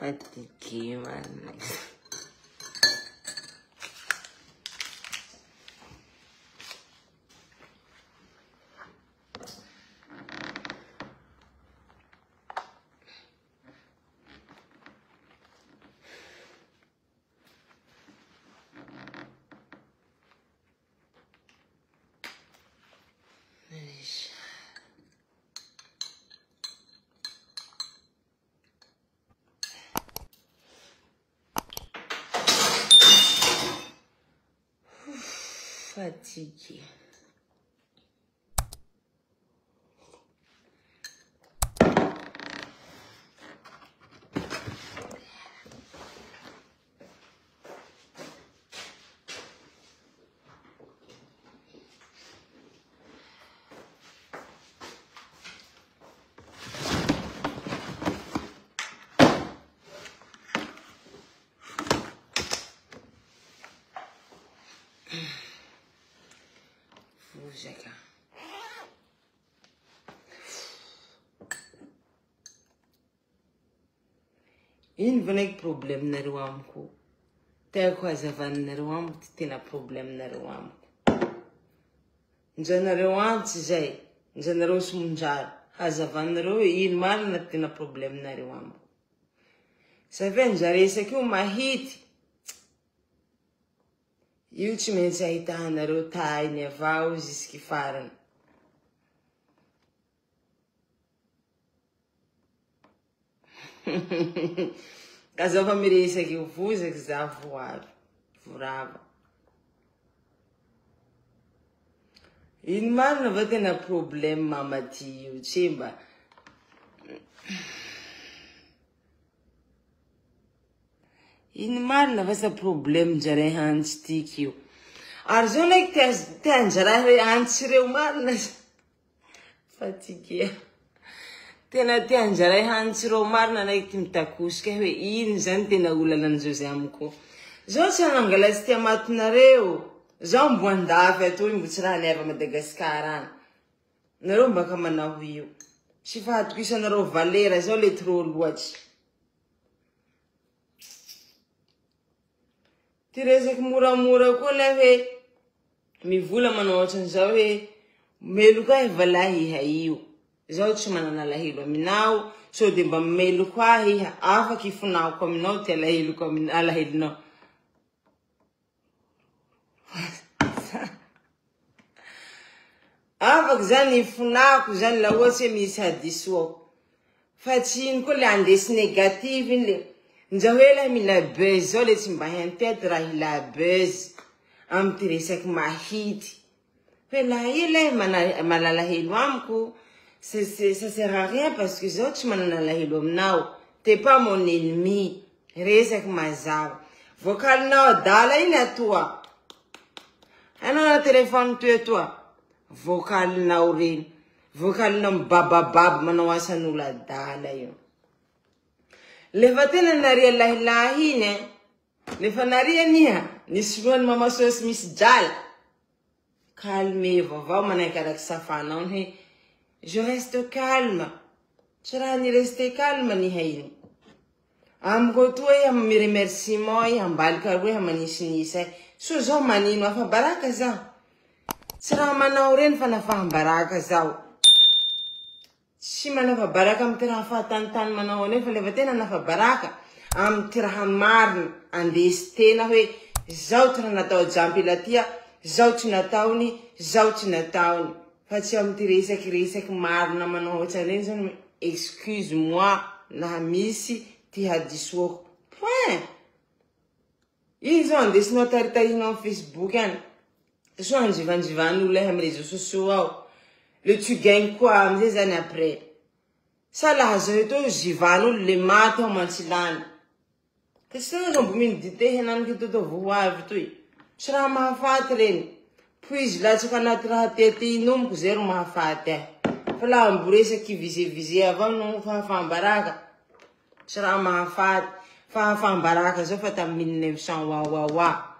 Fatigué marina. Fatigué. Vozaka. Ino va naiky problème-nareo amiko? Tiako hazavaninareo amiko ty tena problème-nareo amiko. Njanareo antsy zay, njanareo somonjara, hazavaninareo hoe ino marina ty tena problème-nareo amiko. Sa ve njaresaky io mahity, io tsy maintsy ahitahanareo tainy avao jusky farany. Ka zao fa miresaky io vozaky za voavy, vorava. Ino marina va tena problème mama ty io tsy mba. Ino marina va sa problème njare hantsy tiky io. Ary zao naiky tia anjara hantsy reo marina. Fatigué. Tena tia anjaray hantsy reo marina naiky ty mitakosika hoe ino zany tena olana an'izao zay amiko. Zao tsy hanangala tsy tia matinareo. Zao mbo andafy atoy mbo tsy raha niavy a Madagasikara any. Nareo mbaka manao io. Tsy fahatokisanareo valera zao le trop loatsy. Ty resaky moramora koa lay hoe mivola manao ohatran'izao hoe meloko ahy valahy iha io. Zaho tsy manana alahelo aminao, sao de mba meloko ahy iha, afaky ifonako aminao ty alaheloko amin alahelonao. Afaky zany ifonako zany laha ohatsy hoe misy hadisoako. Fa tsy ino koa le andesy négative iny le. Nja hoe lahy mila buzz zao le tsy mba hain-tety raha ila buzz amy ty resaky mahity. Hoe laha i lay malalahelo amiko, ça sert à rien parce que zaho tsy manana alahelo aminao. T'es pas mon ennemi. Resaky mazava. Vocalinao adala iny atoa. Hainao na téléphone toy atoa. Vocalinao reny. Vocalinao mibabababa manao asan'olo adala io. Lefa tena naria lahilahy iny eh. Lefa naria niha, nisy lohany mama sosy misy drala. Calme vaovao manaiky araky safanao ny hoe je reste calme. Tsy raha ny rester calme niha iny. Amiko atoa iha mi remerciement iha ambalika aroa iha manisinisy ahy. So zaho manino afa-baraka zaho. Tsy raha manao reny fa nafaham-baraka zaho. Tsy manafa-baraka amy ty raha fahatanitany manao an'io fa lefa tena nafa-baraka amy ty raha marina andesy tena hoe zao ty raha natao jampila tya, zao ty nataony, zao ty nataony. Fa tsy amy ty resaky resaky marina manao ohatran'ireny zany excuse moi laha misy ty hadisoako. Point. Iny zao andesinao taritarihinao amy Facebook any. So anjivanjivan'olo amy réseaux sociaux ao. Le tu gagnes quoi amizay zany après? Sa laha zao eto zivan'olo le maty ao mantsilany. Ka tsy tena mbo mino dite henaniky toto vo ho avy toy. Tsy raha mahafaty reny. Puis latsaka anaty raha tiaty inomiko zay ro mahafaty ahy. Fa laha mbo resaky vize avao no fahafaham-baraka. Tsy raha mahafaty. Fahafaham-baraka zao fa tamy 1900 wa.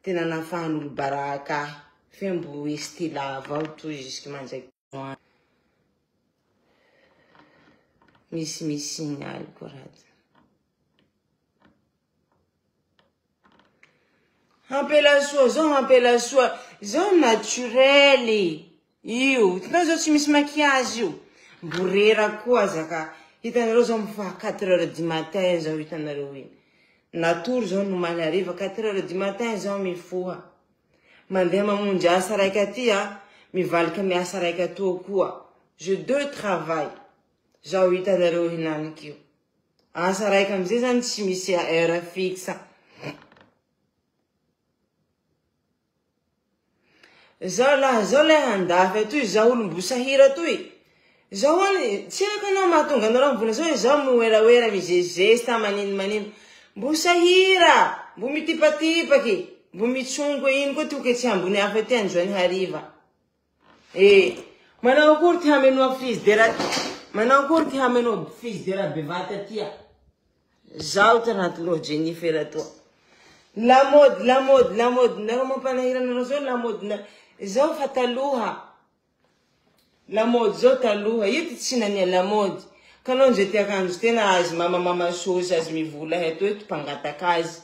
Tena nafahan'olo baraka ahy. Fe mbo estila avao toy jusque mandraiky. Misy signal koa raha ty. Ampelasoa zao ampelasoa zao naturel io. Hitanao zao tsy misy maquillage io. Mbo reraka koa aza ka. Hitanareo zao mifoha 4 heures du matin zao hitanareo iny. Natory zao nomaly hariva 4 heures du matin zao mifoha. Mandeha mamonjy asa raika aty a, mivalika miasa raika atoa koa. Je deux travail. Zao hitanareo hinanik'io. Asa raika amizay zany tsy misy heure fixe. Zao laha zao lay handafy atoy, zaho olom-bo sahira atoy. Zaho any, tsy haiko anao mahatonga anareo mivola zao hoe zaho mioeraoera, mizezesta, manino manino. Mbo sahira, mbo mitipatipaky, mbo mitsongo ino koa ty tsy ambony hafa ty androany hariva. Eh, manao akory ty hamenoa frizidera, manao akory ty hamenoa frizidera bevata ty a. Zaho ty anaty loha Jennifer atoa. Lamody, lamody, lamody, nareo mampanahira anareo zao lamody na zao fa taloha. Lamody zao taloha, io ty tsy nania lamody. Ka anao nje ty akanjo tena azy mamamama sosy azy mivola eto eto mpangataka azy.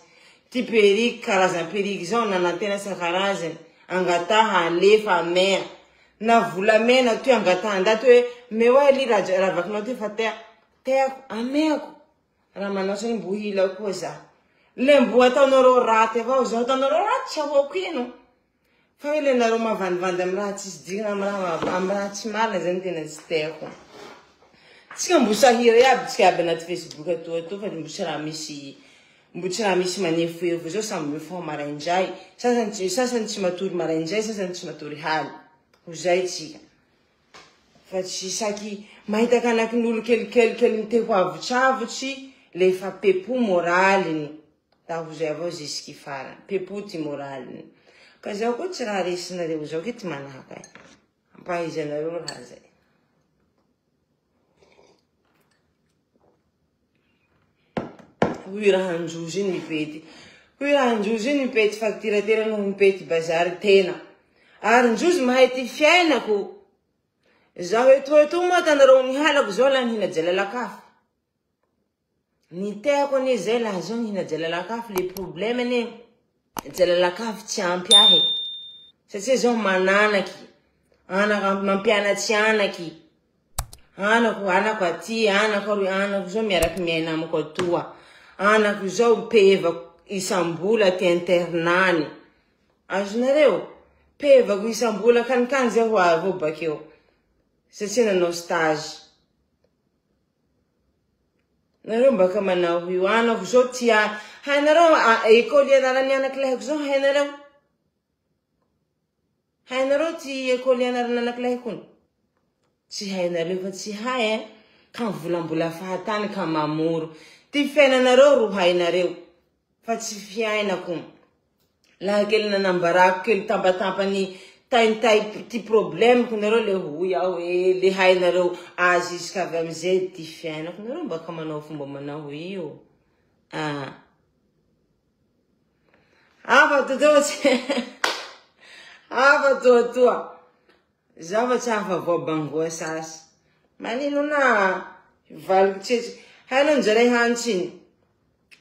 Ty periky, karazan periky zao nanantena sakarazany. Angataha, alefa, amea. Na volamena toy angataha ndaty hoe meo ahy ly ravakinao ty fa tea. Teako, ameako. Raha manao zany mbo hila koa za. Le mbo ataonareo raty avao, zaho ataonareo raty tsy ahoako ino. Fa hoe le nareo mavandivandy amy raha tsisy dikany, amy raha amy raha tsy marina zany tena tsy teako. Tsika mbo sahira iaby tsika aby anaty Facebook atoa atoa fa mbo tsy raha misy mbo tsy raha misy manefoefo zao samby mifoha maraindray. Sasany tsy sasany tsy matory maraindray, sasany tsy matory haly. Ho zay tsika. Fa tsy saky mahita kanakin'olo kelikelikely miteho avotsavotsy le efa pepo moraliny. Da ho zay avao jusqu'y farany. Pepo ty moraliny. Ka zaho koa tsy raha resinareo zao ke ty manahaka ahy. Ampahaizanareo raha zay. Hoy raha androzy iny mipety. Hoy raha androzy iny mipety facture tena noho mipety bazary tena. Ary ndrozy mahay ty fiainako. Zaho eto eto moa tanareo nihalako zao laha nihina jalalakafo. Niteako anie zay laha zao nihina jalalakafo. Le problème anie jalalakafo tsy ampy ahy. Satria zao mananaky. Anaka mampianatsy anaky. Anako, anako aty, anako ary anako zao miaraky miaina amiko atoa. Anako zao pevako isam-bola aty internany. Azonareo? Pevako isam-bola kanikany zay ho avy eo bakeo. Satria nanao stage. Nareo mbaka manao io. Anako zao tia. Hainareo école ianarany anaky lahiko zao hainareo? Hainareo ty école ianarana anaky lahiko iny? Tsy hainareo fa tsy hay eh? Ka mivolambola fahatany ka mamoro. Ty fiainanareo ro hainareo. Fa tsy fiainako. Laha kely nanambarako kely tampatampany taintay ty problème-ko nareo le hoy aho hoe le hainareo azy jusqu'à avy amizay ty fiainako. Nareo mbaka manao fomba manao io. Ah. Hafa totoa tsy hafa toatoa. Zaho fa tsy hafa voabangoa sasy. Manino na valiko tsetsy. Hainao njaray hantsy iny.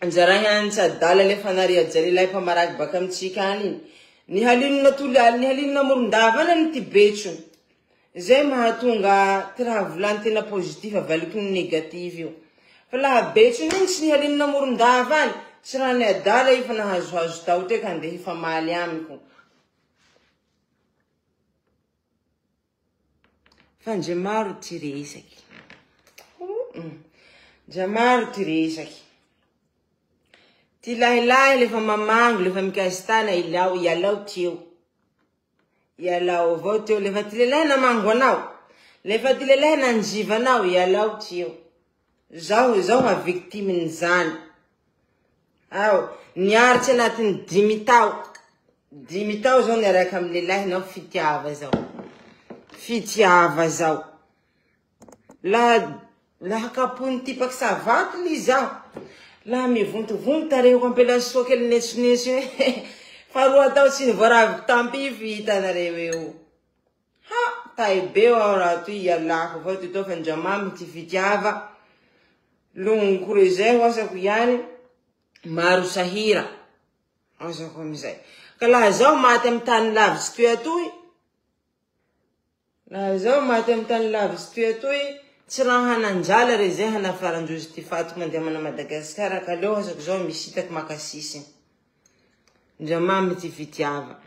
Njaray hantsy adala le fanaria jare lahy mpamaraky baka amitsika any iny. Ny halinona tolialy, ny halinona morondava any ty betso. Zay mahatonga ty raha volany tena positif avaliko ny négatif io. Fa laha betso iny tsy ny halinona morondava any, tsy raha ny adala io fa nahazohazo tao teo ka andeha hifamaly amiko. Fa ndre maro ty resaky. Ndre maro ty resaky. Ty lahilahy lefa mamango, lefa mikasy tana ilao, ialao teo. Ialao avao teo. Lefa ty lehilahy namango anao, lefa ty lehilahy nanjiva anao, ialao teo. Zaho zaho ha victime zany. Ao, niaritsy anatin'ny 5 tao. 5 tao zao niaraka amin'ny lehilahy nao fitiava zao. Fitiava zao. Laha kapony tipaky savaty li zaho. Laha mivontovonto tarehiko ampelasoa kely nesoneso. Fa 2 tao tsy nivoaraviko tampify hitanareo eo. Ha, tay be aho raha toy ialako avao ty tao fa ndramamy ty fitiava. Longoko rezay ho asako ihany. Maro sahira. Azoko amizay. Ka laha zaho maty amy tany lavitsy toy atoy, laha zaho maty amy tany lavitsy toy atoy, tsy raha hananjala re zay hanafarandrozy ty fatiko mandeha mana Madagasikara ka aleo azako zao misitaky maka sisiny. Ndra mamy ty fitiava.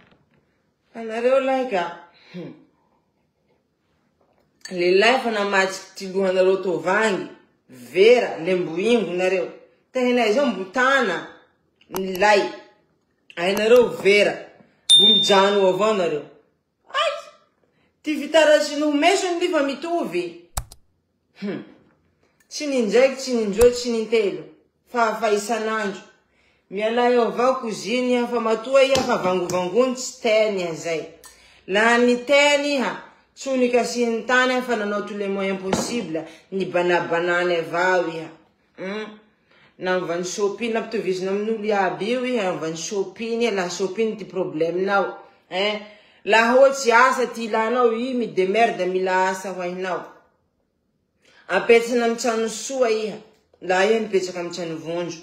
Anareo lahy ka. Lehilahy fa namatsiky ty lohanareo tovangy, vera, le mbo ingo nareo. Tehinay zao mbo tana, ny lay. Ainareo vera, mbo mijano avao nareo. Ay! Ty fitaratsy noho mesony ty fa mitovy. Tsy nindraiky, tsy nindroa, tsy nintelo. Fa isan'andro. Miala eo avao cousine iha fa matoa iha fa vangovangony tsy teny iha zay. Laha ny teny iha, tsy ho nikasihin'ny tany iha fa nanao tous les moyens possibles, nibanabanany avao iha. Namvany shopping, nampitovizinao amin'olo iaby io iha, namvany shopping iha, laha shopping ty problème-nao. Hein? Laha ohatsy asa ty ilanao, i midemerde mila asa ho ahinao. Apetsana amy trano soa iha, laha iha mipetraka amy trano vonjo.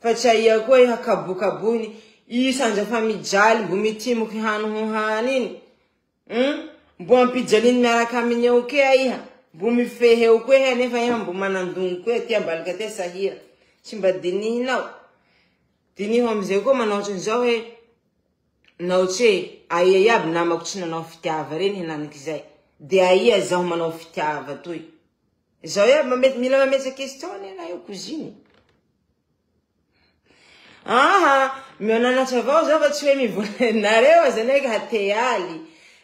Fa tsy aia koa iha kabokabohiny, isandra fa mijaly mbo mitimoky hany ho hany iny. Mbo ampijaliny miaraka aminy eo kea iha, mbo mifehy eo koa iha nefa iha mbo manandongo koa ty ambalika ty sahira. Tsy mba dinihinao. Diniho amizay koa manao ohatran'izao hoe nao tse aia iaby namako tsy nanao fitiava reny henanik'izay. De aia zaho manao fitiava toy. Zaho iaby mila mametsa question ane io cousine. Aha, miananatra avao zaho fa tsy hoe mivola nareo aza neka hatealy.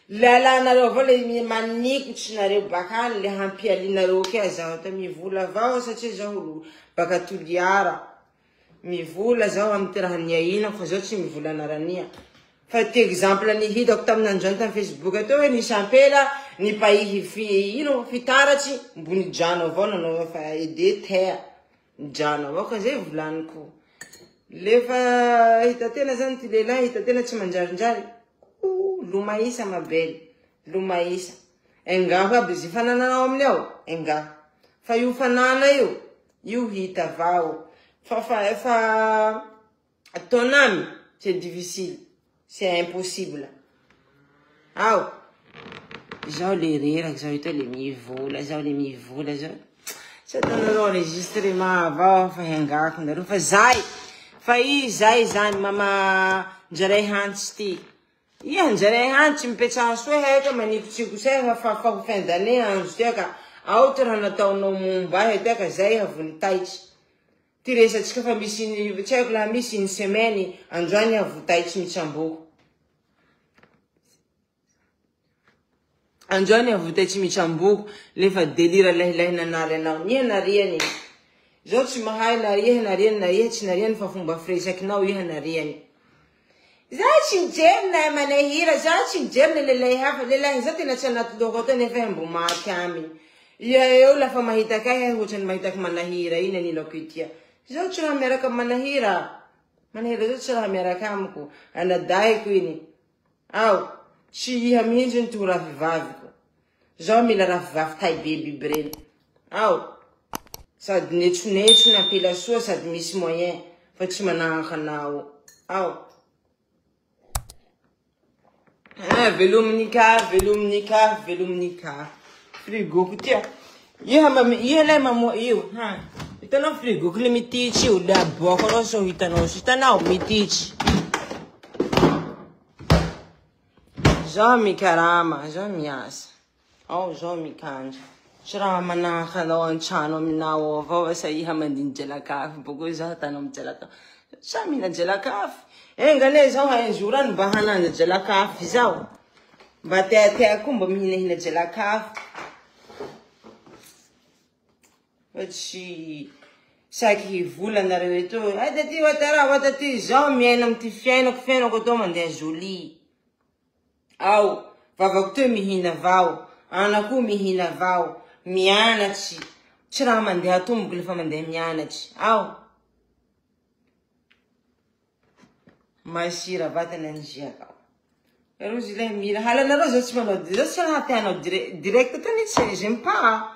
Lalanareo avao le manikotry nareo bakany le hampialinareo kea zaho ta mivola avao satria zaho olo baka Toliara. Mivola zaho amy ty raha niainako fa zaho tsy mivola anarania. Fa ty exemple ny hitako tamin'androany tamy Facebook atao hoe nisy ampela nipaihy fi ino fitaratsy mbo nijano avao nanao fa ede tea. Nijano avao ka zay volaniko. Lefa hita tena zany ty lehilahy hita tena tsy manjarinjary. Lomaisa ma belle, lomaisa. Engaho aby izy fanananao aminy ao, engaho. Fa io fanana io, io hita avao. Fa fa fa ton âme, c'est difficile, c'est impossible. Ao. Zaho le reraky, zaho ito le mivola, zaho le mivola, zaho. Tsy ataonareo enregistrement avao fa hengako nareo fa zay. Fa i zay zany mama njaray hantsy ty. Iha njaray hantsy mipetraha soa heka manikotsikotsy fa fa ho fin d'année andro ty ka. Ao ty raha nataonao momba ahy ty ka zay iha vonitaitsy. Ty resatsika fa misy tsy haiko laha misy une semaine androany iha votaitsy mitsamboko. Androany iha votaitsy mitsamboko lefa délire lahilahy nanary anao. Niha nariany. Zaho tsy mahay na iha nariany na iha tsy nariany fa fomba firesakinao iha nariany. Zaho tsy mijery na manahira, zaho tsy mijery na lehilahy hafa. Lehilahy zao tena tsy anaty lohako atao nefa mbo maty aminy. Ia eo lafa mahita kay ohatrany mahitako manahira iny anilako ity. Zaho tsy raha miaraka amy manahira. Manahira zao tsy raha miaraka amiko. Anadahiko iny. Ao, tsy iha mihitsy ny to rafivaviko. Zaho mila rafivavy tay be biby reny. Ao, sady netsonetso ny ampela soa sady misy moyen fa tsy manahaka anao. Ao. Ah, velominika, velominika, velominika. Frigoko tia. Iha mami, iha lay mamoa io. Ha. Hitanao frigoko le mititsy io, le aboako anao sao hitanao. Hitanao mititsy. Zaho mikarama, zaho miasa. Ao zaho mikanja. Tsy raha manahaka anao an-trano aminao avao asa iha mandiny jalakafy boko zaho tanao amy jalakafy. Sa mihina jalakafy. Enga ane zaho un jour any mba hananja jalakafy zaho. Mba teatea koa mba mihinahina jalakafy. Fa tsy saky hivola nareo eto. Ay taty watara wataty zaho miaina amy ty fiainako fiainako atao mandeha joli. Ao, vavako teo mihina avao, anako mihina avao, mianatsy. Tsy raha mandeha tomboko lefa mandeha mianatsy. Ao. Masira vatana ny ziaka. Rozy ilay mila halanareo zao tsy manao zao tsy raha tianao direct to ny tsy j'aime pas.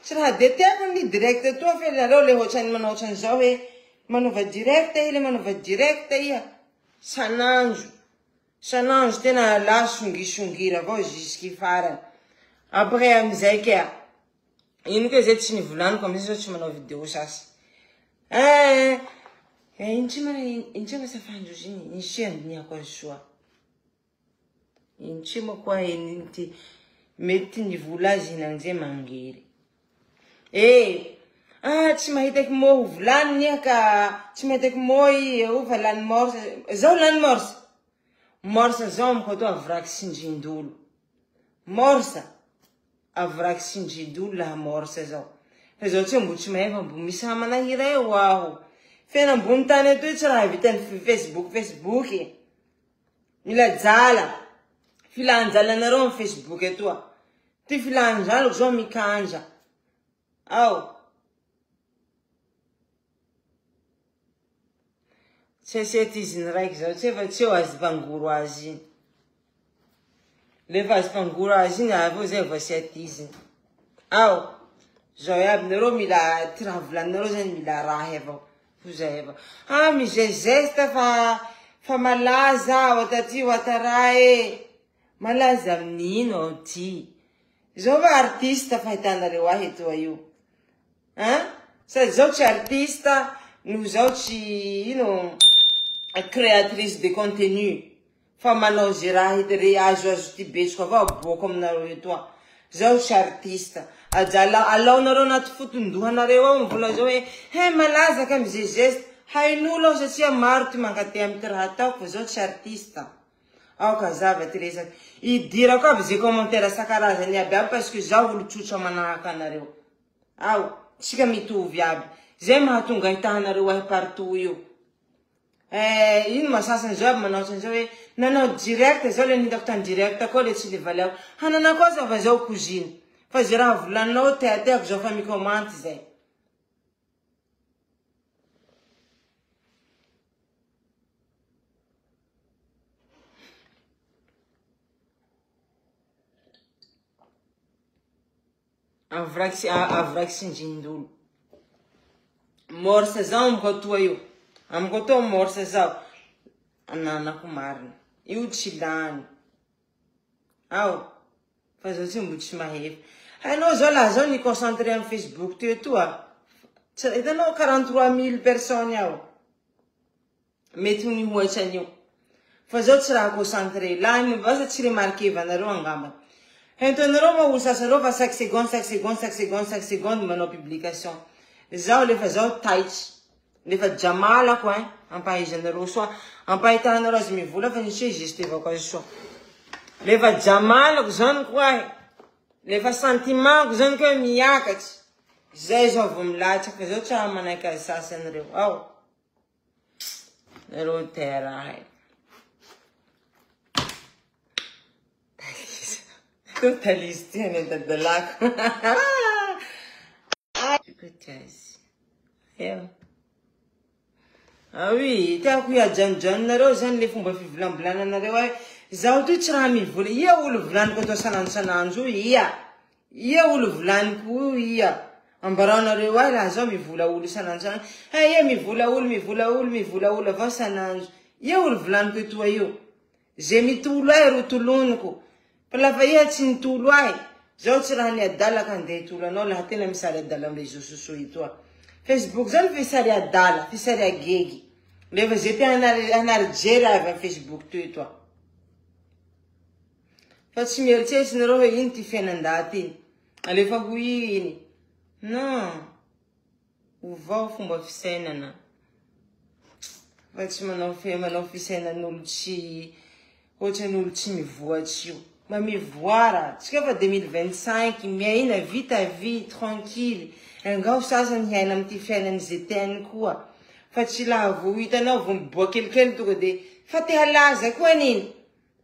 Tsy raha de tiako ny direct to fa nareo le ohatrany manao ohatran'izao hoe manaova direct iha le manaova direct iha. Sanandro sanandro tena la songisongira avao jusque farany. Après amizay kea ino kea zay tsy nivolaniko amizay zao tsy manao video sasy. Eh ino tsy ma ino tsy ma safandrozy iny ino tsy andinihako azy soa. Ino tsy moa koa iny ty mety nivola azy iny anjay mangery. Eh ah tsy mahitaky mot ho volaniny iha ka tsy mahitaky mot i eo fa lany morse. Zaho lany morse. Morse zao amiko atoa avraky sindrindolo. Morse avraky sindrindolo laha morse zao. Fa zao tsy mbo tsy mahay fa mbo misy hamana hiray ho aho. Fiaina ambony tany atoy tsy raha vitany Facebook Facebook. Mila jala. Filan-jalanareo amy Facebook atoa. Ty filan-jalako zao mikanja. Ao. Tsy asiety izy ny raiky zao tsy efa tsy eo azy mpangoro azy iny. Lefa azy mpangoro azy iny avy eo zay vao asiety izy. Ao. Zao iaby nareo mila ty raha volaninareo zany mila raha avao. Ho zay avao. Ah mizezesta fa fa malaza aho taty ho atara e. Malaza amin'ino aho ty? Zao va artiste fahitanareo ahy etoa io. Hein? Sady zao tsy artiste no zao tsy ino créatrice de contenu fa manao ze raha hita re azo azo ty betsoko avao aboako aminareo etoa. Zao tsy artiste. Ajala alaonareo anaty fotondohanareo ao mivola zao hoe he malaza ka mizezeste. Hain'olo aho satria maro ty mankaty amy ty raha ataoko fa zao tsy artiste. Aoka hazava ty resaky. Idirako aby ze commentaire sakarazany aby aby parce que zaho olo tsotra manahaka anareo. Ao, tsika mitovy aby. Zay mahatonga ahitahanareo ahy partout io. Eh, ino ma sasany zao aby manao ohatran'izao hoe nanao direct zao le nitako tany direct koa le tsy nivaliako. Hananako aza fa zao cousine. Fa ze raha volaninao teateako zao fa mikomanty zay. Avraky avraky sindrindolo. Morse zao amiko atoa io. Amiko atoa morse zao. Ananako marina. Io tsy lany. Ao. Fa zao tsy mbo tsy mahefa. Hainao zao laha zao ni concentré amy Facebook teo etoa. Tsy hitanao 43 mille personnes ao. Mety ho nihoatra an'io. Fa zao tsy raha concentré. Lany vasa tsy remarquevanareo angambany. Entanareo ma olo sasany reo fa chaque seconde, chaque seconde, chaque seconde, chaque seconde manao publication. Zaho lefa zaho taitry. Lefa jamalako hein. Ampahaizanareo soa. Ampahitanareo azy mivola fa nisy hoe gestevako azy soa. Lefa jamalako zany koa ahy. Lefa sentiment-ko zany koa miakatry. Zay zao vao milatsaka fa zao tsy raha manaiky azy sasany reo. Ao. Nareo tia raha e. Taliza. Taliza ty any an-dadalako. Azy. Eo. Ah oui, tiako hiajanonjanonareo zany le fomba fivolambolananareo hoe zaho toy tsy raha mivola. Ia olo volaniko atao sanandro sanandro io ia. Ia olo volaniko io ia. Ambaraonareo ahy raha zaho mivola olo sanandro sanandro. He ia mivola olo mivola olo mivola olo avao sanandro. Ia olo volaniko etoa io. Ze mitolo ahy ro toloniko. Fa lafa iha tsy nitolo ahy, zaho tsy raha niadala ka andeha hitolo anao laha tena misary adala amy réseaux sociaux etoa. Facebook zany fisary adala, fisary agegy. Lefa ze te hanary hanary jery avy amy Facebook toy etoa. Fa tsy mieritseritsy nareo hoe ino ty fiainan-daty iny. Alefa ho i iny. Non. Ovao fomba fisainana. Fa tsy manao fe manao fisainan'olo tsy ohatran'olo tsy mivoatsy io. Mba mivoara. Tsika fa 2025 miaina vita vie tranquille. Angao sasany hiaina amy ty fiainany ze tiany koa. Fa tsy laha vo hitanao vo miboa kelikely tonga de fa te halaza koa an'iny.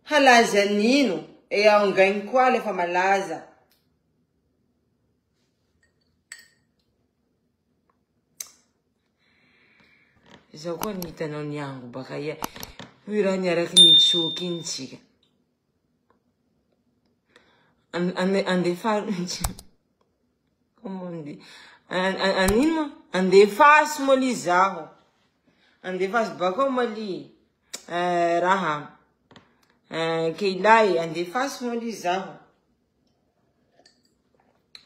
Halaza nino? E angainy koa lefa malaza. Zaho koa ny hitanao niango baka ia. Hoy raha niaraky nitsoky iny tsika. Andefa comment on dit? Anino ma? Andefasy moa li zaho. Andefasy bakao moa li. Raha Keila e, andefaso moa ly zaho.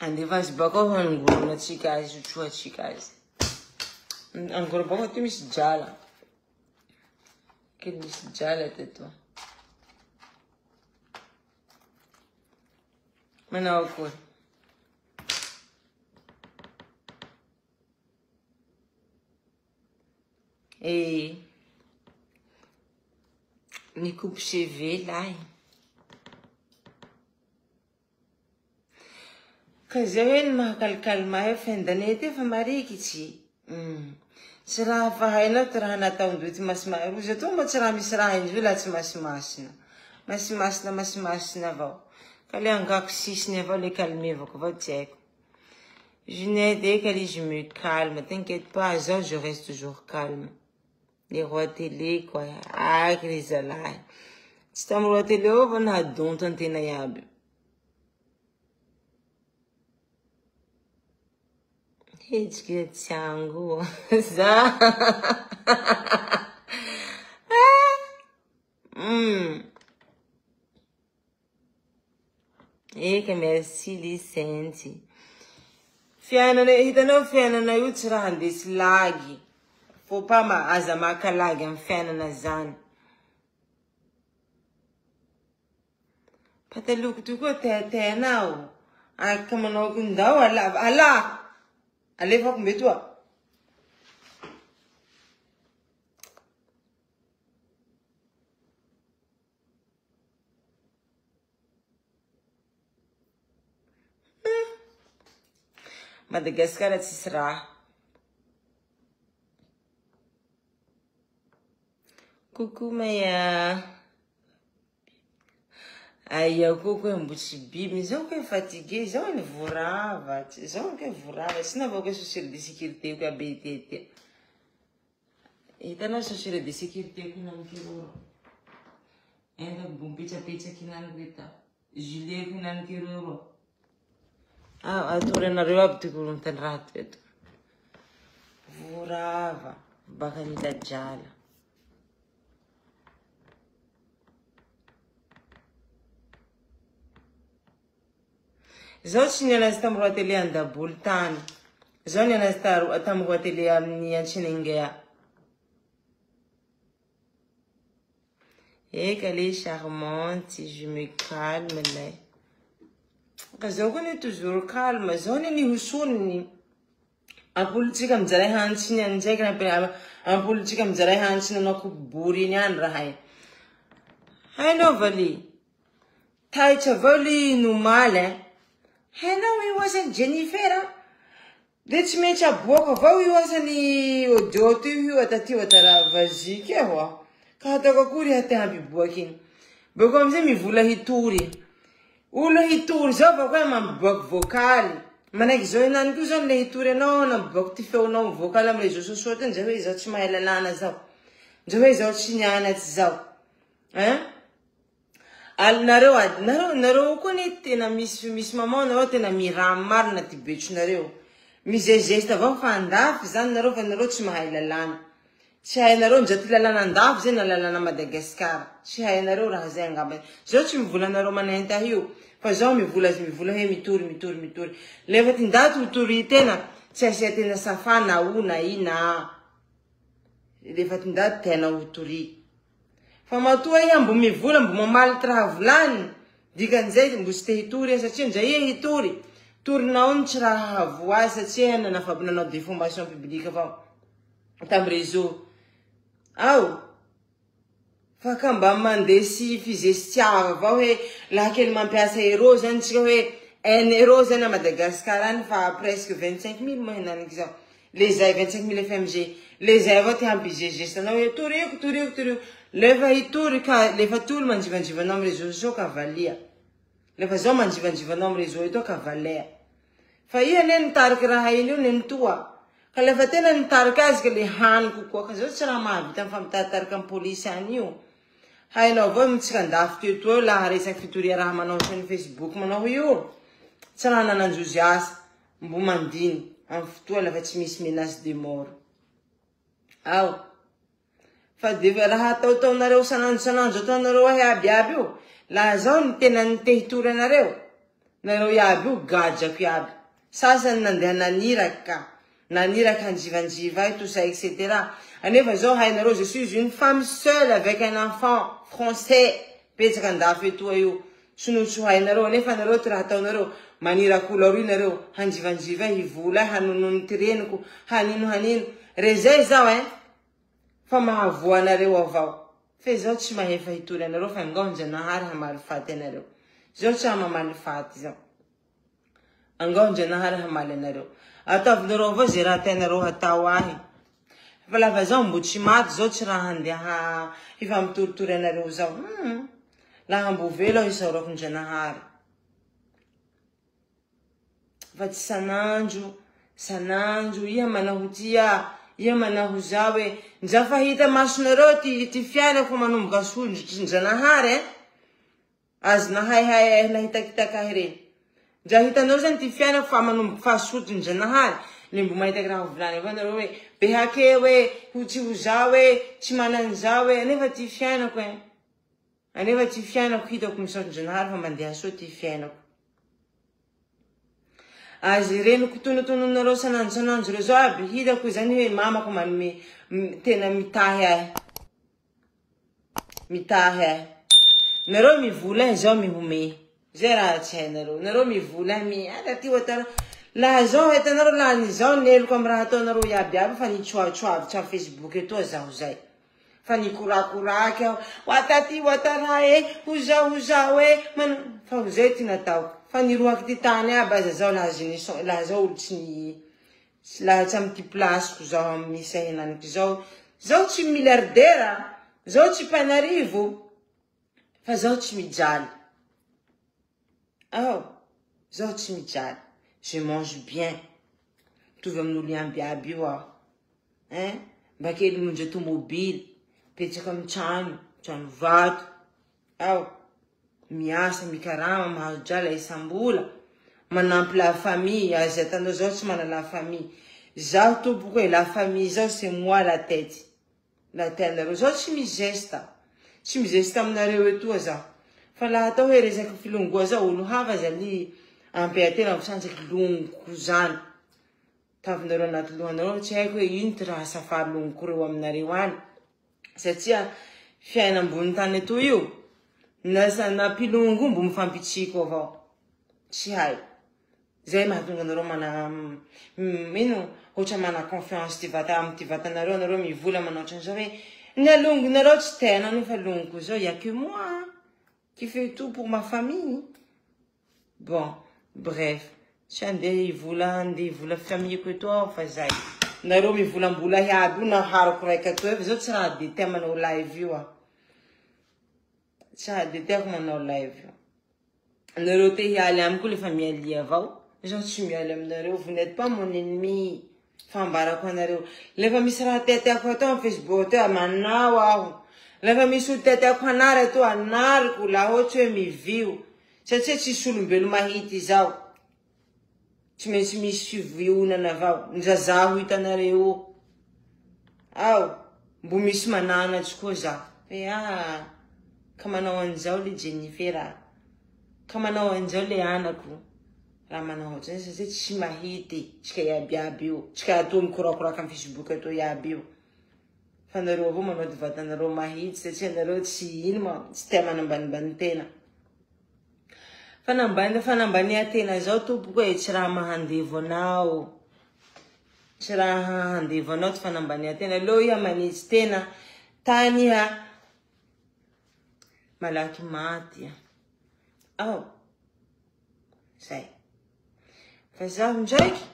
Andefaso bakao hangoronantsika azy, sotroantsika azy. Angoro bakao ty misy drala. Kely misy drala teto. Manao akory? Eh, nikopy cheveux lahy. Ka zay hoe ny mahakalkalma ahy fin d'année ty efa marikitsy. Tsy raha fa hainao ty raha nataondreo ty masimasina. Rozy atoa moa tsy raha misy raha indreo laha tsy masimasina. Masimasina masimasina avao. Ka le angako sisiny avao le calmevako avao tsy haiko. Ginette, eka je me calme. T'inquiète pas, zaho je reste toujours calme. Le roi télé quoi. Aky ry zalahy. Tsy tamy roi télé ao avao nahadonto antena iaby. Hetsiky tsy ango. Za. Eka, merci Licenty. Fiainana, hitanao fiainana io tsy raha andesy lagy. Faut pas ma, aza maka lagy amy fiainana zany. Pataloko ty koa teateanao. Aka manao ndao ala ala. Alefako mbetoa. Madagasikara tsisy raha. Coucou Maya. Aia koa koa mbo tsy biby. Zaho koa fatigué, zaho ny vorava. Zaho koa vorava. Tsy navao koa chaussure de sécurité koa be tete. Hitanao chaussure de sécurité ko hinaniky roro. Entako mbo mipetsapetsaky hinaniky reta. Gilet ko hinaniky roro. Ah, atory anareo aby ty korontany raha ty eto. Vorava baka mila drala. Zaho tsy nianatsy tamy roi télé andaboly tany. Zaho nianatsy tamy roi télé amin'ny Antsinengea. Eka le charmante, je me calme lay. Ka zaho koa ne toujours calme. Zaho ne nihosoniny. Ampolitsika mijaray hantsiny any ndraiky ampolitsika mijaray hantsiny anao kobory iny any raha iny. Hainao valy. Taitra avao ly nomaly eh. Hainao io asany Jennifer. De tsy maintsy aboaka avao io asany audio ty io ataty atara vazike hoa. Ka ataoko akory ha te hampiboaky iny. Beko amizay mivola hitory. Olo hitory zao va koa mampiboaky vokaly. Manaiky zao hinany koa zao le hitory anao nampiboaky ty feonao vokaly amy réseaux sociaux ty ndre hoe zaho tsy mahay lalàna zao. Ndre hoe zaho tsy nianatsy zao. Hein? Nareo nareo koa ne tena misy maman nareo tena miramy marina ty betsonareo. Mizezeste avao fa andafy zany nareo fa nareo tsy mahay lalàna. Tsy hainareo ndra ty lalàna andafy zay na lalàna Madagasikara. Tsy hainareo raha zay angamba. Zaho tsy mivola anareo manenta io fa zaho mivola hoe mitory mitory mitory. Lefa ty ndaty ho tory tena tsy asia tena safa na o na i na a. Lefa ty ndaty tena ho tory. Fa matoa iha mbo mivola mbo mamaly ty raha volany dikan'izay mbo tsy te hitory iha satria ndra iha hitory torinao ny tsy raha hahavoa azy satria nanao déformation publique avao tamy réseau. Ao fa ka mba mandesy fizestiava avao hoe laha kely mampiasa euro zany tsika hoe 1 euro zany a Madagasikara any fa presque 25 000 moa hinaniky zao. Le zay 25 000 FMG. Le zay avao te hampizezesta anao hoe toriko toriko toriko. Lefa hitory ka lefa ty olo manjivanjivanao amy réseaux sociaux ka valia. Lefa zao manjivanjivanao amy réseau eto ka valea. Fa iha ne nitariky raha iny io nenitoa. Ka lefa tena nitariky azy ka le haniko koa. Ka zao tsy raha mahavita mifampitaritarika amy polisy any io. Hainao avao mitsika andafy teo toa eo laha resaky fitoria raha manao ohatran'ny Facebook manao io. Tsy raha nananjozy asa. Mbo mandiny amy fotoa lafa tsy misy menace de mort. Ao. Fa de raha ataotaonareo sanandro sanandro ataonareo ahy aby aby io, laha zaho ny tena nitehitory anareo, nareo iaby io gajako iaby. Sasany nandeha naniraky ka, naniraky hanjivanjiva ahy, tout ça etc. Anefa zao hainareo, je suis une femme seule avec un enfant français, petsaka andafy etoa io. Tsy no tsy hainareo, anefa nareo ty raha ataonareo, maniraky olo aroy nareo, hanjivanjiva ahy, hivola ahy, hanonono ty reniko, hanino hanino. Rezay zao hein, fa mahavoa anareo avao. Fe zao tsy mahefa hitory anareo, fa angao Njanahary hamaly faty anareo. Zao tsy hamamaly faty zao. Angao Njanahary hamaly anareo. Ataovinareo avao zay raha tianareo hatao ahy. Fa lafa zao mbo tsy maty zao tsy raha handeha hifampitoritory anareo zao. Laha mbo velo aho isaorako Njanahary. Fa tsy sanandro, sanandro, iha manao tia, iha manao zao hoe, nja fahita masonareo ty fiainako manomboka asondrotry Njanahary eh? Azo nahaihay nahitakitaka ahy reny. Nja hitanareo zany ty fiainako fa manomboka fahasotry Njanahary. Le mbo mahitaky raha volany avao nareo hoe, be hake hoe, ho tsy ho zao hoe, tsy manan'izao hoe, anefa ty fiainako eh. Anefa ty fiainako hitako misaotra Njanahary fa mandeha soa ty fiainako. Azy reniko tonotononareo sanandro sanandro reo zao aby hitako zany hoe mamako manome tena mitahy ahy. Mitahy ahy. Nareo mivola ahy zao mihome. Zay raha tsy hainareo. Nareo mivola ahy mi ala ty otara. Laha zao hitanareo laha ny zao neloko amy raha ataonareo iaby iaby fa nitsoatsoavy tsy amy Facebook etoa zaho zay. Fa nikorakoraky aho. Watati watara e, ho zao ho zao e. Fa ho zay ty nataoko. Fa niroaky ty tany aby aza zao laha zao laha zao olo tsy ny laha tsy amy ty place-ko zao amy misy ahy henaniky zao. Zao tsy milliardaire, zao tsy mpanarivo, fa zao tsy mijaly. Oh, zao tsy mijaly. Je mange bien. Mitovy amin'olo iaby iaby io aho. Hein? Mba kely monja tomobily, petsaka amy trano, trano vato. Ao, miasa, mikarama, mahazo drala isam-bola. Manampy la famille, azy atanao zao tsy mana la famille. Zaho tompoko e, la famille zao c'est moi la tête. La tianareo zao tsy mizesta. Tsy mizesta aminareo etoa zaho. Fa laha atao hoe resaky filongoa zao, olo hafa zany ampiatena misanjaky longoko zany. Tavinareo anaty lohanareo tsy haiko hoe ino ty raha safary longoko reo aminareo any. Satria fiaina ambony tany etoa io, na mpilongo mbo mifampitsiko avao. Tsy hay. Zay mahatonga anareo mana ino ohatra mana confiance ty vata amy ty vatanareo anareo mivola manao ohatran'izao hoe ny longonareo tsy tena nefa longoko zao y a que moi qui fait tout pour ma famille. Bon, bref, tsy andeha hivola andeha hivola famille-ko etoa aho fa zay. Nareo mivolambola iaby io naharako raiky atoa fa zao tsy raha de tia manao live io aho. Tsy raha de tiako manao live io. Nareo te hialy amiko lefa mialy avao. Zaho tsy mialy aminareo, vous n'êtes pas mon ennemi. Fa ambarako anareo. Lefa misy raha tiatiako atao amy Facebook atoa manao aho. Lefa misy olo tiatiako hanary atoa anariko laha ohatsy hoe mivio. Satria tsisy olombelo mahity zao. Tsy maintsy misy fivionana avao. Ndra zaho hitanareo. Ao, mbo misy mananatsy koa zaho. Hoe ah, ka manao an'izao le Jennifer. Ka manao an'izao le anako. Raha manao ohatran'izay satria tsy mahity tsika iaby iaby io. Tsika atoa mikorakoraka amy Facebook atoa iaby io. Fa nareo avao manao ty vatanareo mahitsy satria nareo tsy ino ma tsy tia manambanimbany tena. Fanambania tena zao tompoko e tsy raha mahandevo anao. Tsy raha handevo anao ty fanambania tena. Aleo iha manitsy tena tany iha malaky maty iha. Ao. Zay. Fa zaho ndraiky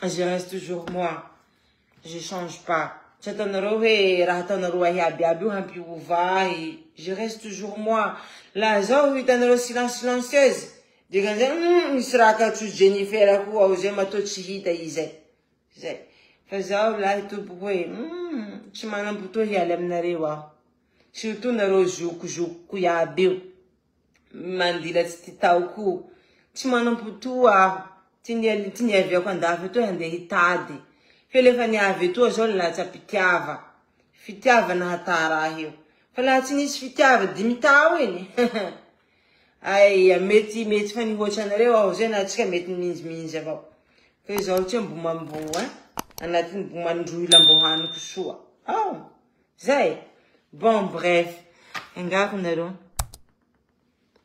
je reste toujours moi. Je change pas. Tsy ataonareo hoe raha ataonareo ahy aby aby io hampiova ahy. Je reste toujours moi. Laha zaho hitanareo silence silencieuse. Dikan'izay misy raha katso Jennifer koa ao zay matoa tsy hita izy. Zay. Fa zaho lahy tompoko hoe tsy manam-potoa hialy aminareo aho. Surtout nareo zokozokoko iaby io. Mandilatsy ty taoko. Tsy manam-potoa aho. Ty niaviako andafy atoy handeha hitady. Fe lefa niavy etoa zao nilatsa-pitiava. Fitiava nahatara ahy io. Fa laha tsy nisy fitiava dimy tao iny. Aia, mety mety fa nihoatra anareo aho zay na tsika mety mihinjiminjy avao. Fa izaho tsy mbo mambo hein. Anatin'ny mbo mandroy lambo haniko soa. Oh, zay. Bon, bref. Engako nareo.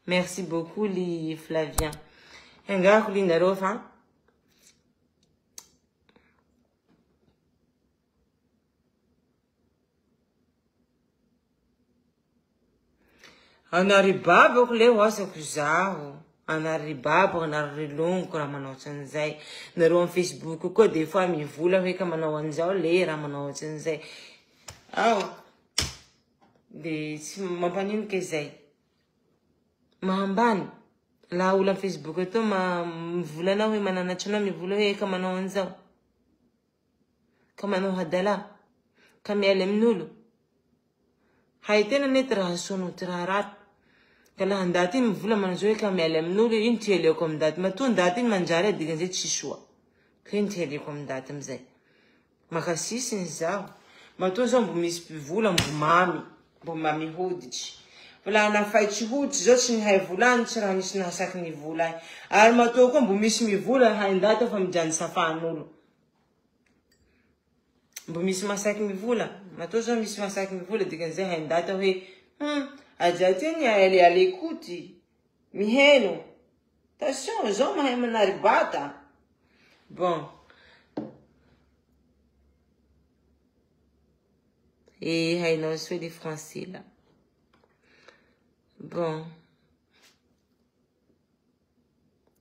Merci beaucoup li Flavien. Engako li nareo fa Anary babako le hoasako zaho. Anary babako, anary longoko raha manao otran'izay. Nareo amin'ny Facebook koa des fois mivola hoe ka manao an'izao le raha manao otran'izay. Ao. De tsy mampanino ke zay. Mahambany. Laha olo amin'ny Facebook atoa ma mivola anao hoe mananatra anao mivola hoe ka manao an'izao. Ka manao hadala. Ka mialy amin'olo. Hay tena anie ty raha soa noho ty raha raty. Ka laha ndaty iny mivola manao zao hoe ka mialy amin'olo, ino ty ialiako amy ndaty? Matoa ndaty iny manjary ahy dikan'izay tsy soa. Ka ino ty ialiako amy ndaty amizay? Maka sisiny zaho. Matoa zao mbo misy mpivola mbo mamy, mbo mamy hoditry. Fa laha nafaitry hoditry zao tsy nihay volagny, tsy raha nisy nahasaky nivola ahy. Ary matoa koa mbo misy mivola hay ndaty aho fa mijany safan'olo. Mbo misy mahasaky mivola. Matoa zao misy mahasaky mivola dikan'izay hay ndaty aho hoe aja ty ny elle est à l'écoute. Miheno. Attention, zao mahay manary bata. Bon. Et hainao soa le français là. Bon.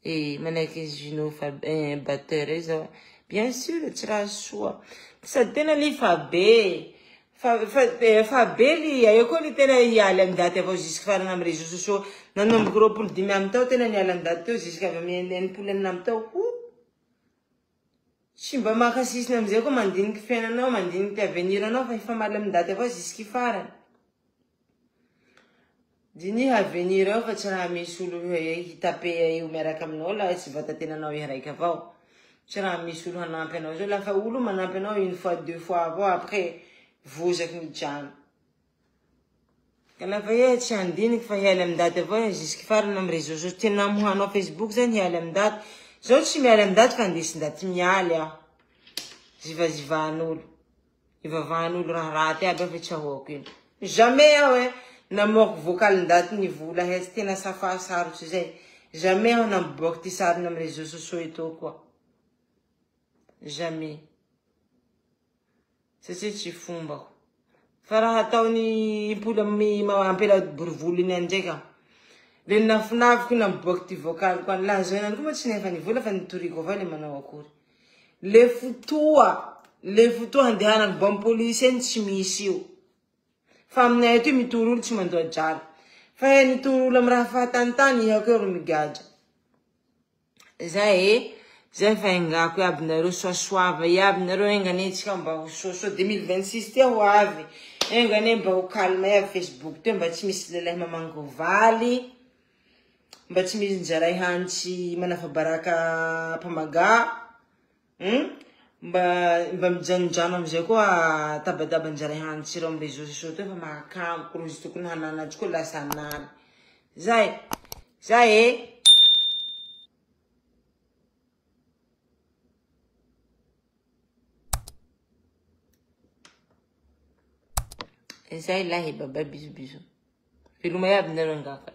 Et manaiky Gino fa batteur io zao. Bien sûr, tsy raha soa. Sady tena li fa be. Fa be li eo koa li tena hialy amy daty avao jusque farany amy réseaux sociaux. Nanomboky 25 amby tao tena nialy amy daty teo jusque avy amy 66 amby tao. Tsy mba maka sisiny amizay koa mandiniky fiainanao, mandiniky avenir anao fa hifamaly amy daty avao jusque farany. Diniha avenir eo fa tsy raha misy olo hitapea io miaraka aminao laha tsy vatatenanao iha raiky avao. Tsy raha misy olo hanampy anao zao. Lafa olo manampy anao une fois, deux fois avao après vozaky mijano. Ka lafa iha tsy handiniky fa hialy amy ndaty avao iha jusque farany amy réseaux sociaux. Tena amohanao Facebook zany hialy amy ndaty. Zao tsy mialy amy ndaty fa andesy ndaty mialy aho. Zivazivan'olo. Ivavahan'olo raha raty aby aho fa tsy ahoako iny. Jamais aho e namoaky vocal ndaty nivola hetsy tena safa sarotsy zay. Jamais aho nampiboaky ty sariny amy réseaux sociaux eto koa. Jamais. Satria tsy fombako. Fa raha ataony impoly amy ampela borivolo iny any ndraiky aho. Le nafinafiko nampiboaky ty vocal koa. Laha zao ihany koa moa tsy nefa nivola fa nitoriko avao le manao akory. Le fotoa handehanako bam polisy eny tsy misy io. Fa aminay aty mitory olo tsy mandoa drala. Fa he nitory olo amy raha fahatanitany ihako eo ro migadra. Zay e, zay fa engako iaby nareo soasoava iaby nareo engane tsika mba ho soasoa 2026 ty ho avy. Engane mba ho calme iaby Facebook ty mba tsy misy lelahy mamango valy. Mba tsy misy njaray hanitsy manafabaraka mpamaga. Mba mijanonjano amizay koa tabataba njaray hanitsy reo amy réseaux sociaux teo fa mahakamo rozy tokony hananatsy koa lasa nary. Zay. Zay e. Zay lahy baba bisous bisous. Veloma iaby nareo ngaka.